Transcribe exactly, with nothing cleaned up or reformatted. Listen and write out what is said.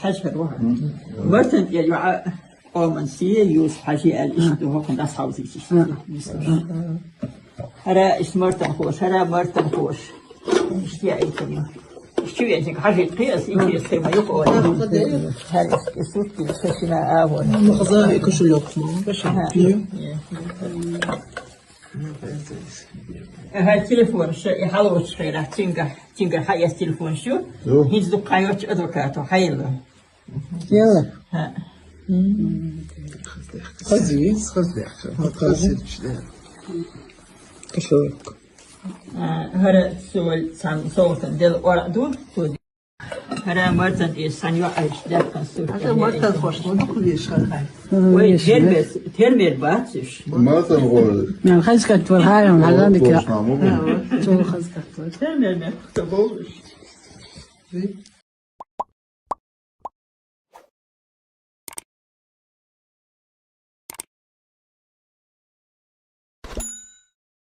Хьажа хӀара ваха. Мартан тӀера йоӀа къоман сие, Юсуп-Хьажи аьлла, иштта ду, хӀокхунна дӀасахьовзийта иштта. ХӀара иштта мартанхоша, хӀара мартанхоша. Иштта яийтина. Иштта чу везиг хьажийта кхиас, интересный ма юха ола. ХӀара иштта сутки, ша шина агӀор. Ну, хаза и кошелёк, мама. Ага. Ага, телефон, ша и хьалоцу хера, цинга, цинга хьаэс телефон шу. ХӀинца дукха йоцу адвокато, хьайла. Яла. ХӀа. Хазиз, хазиз. Хазиз. Кошелёк. А, хӀара соль, цхьана согӀатан дела ора ду, цо ди-, хӀара мартан тӀе сан йоӀ айш, даьккхана су. ХӀара мартан хӀош, вон дукха веш хӀара. Ой, фермер, фермер бац уьш. Мартан гӀо. Мел хазкат вар хьарам, хьалан дика. Точно, мо. Цо хазкат вар. Фермер мел хто болуш.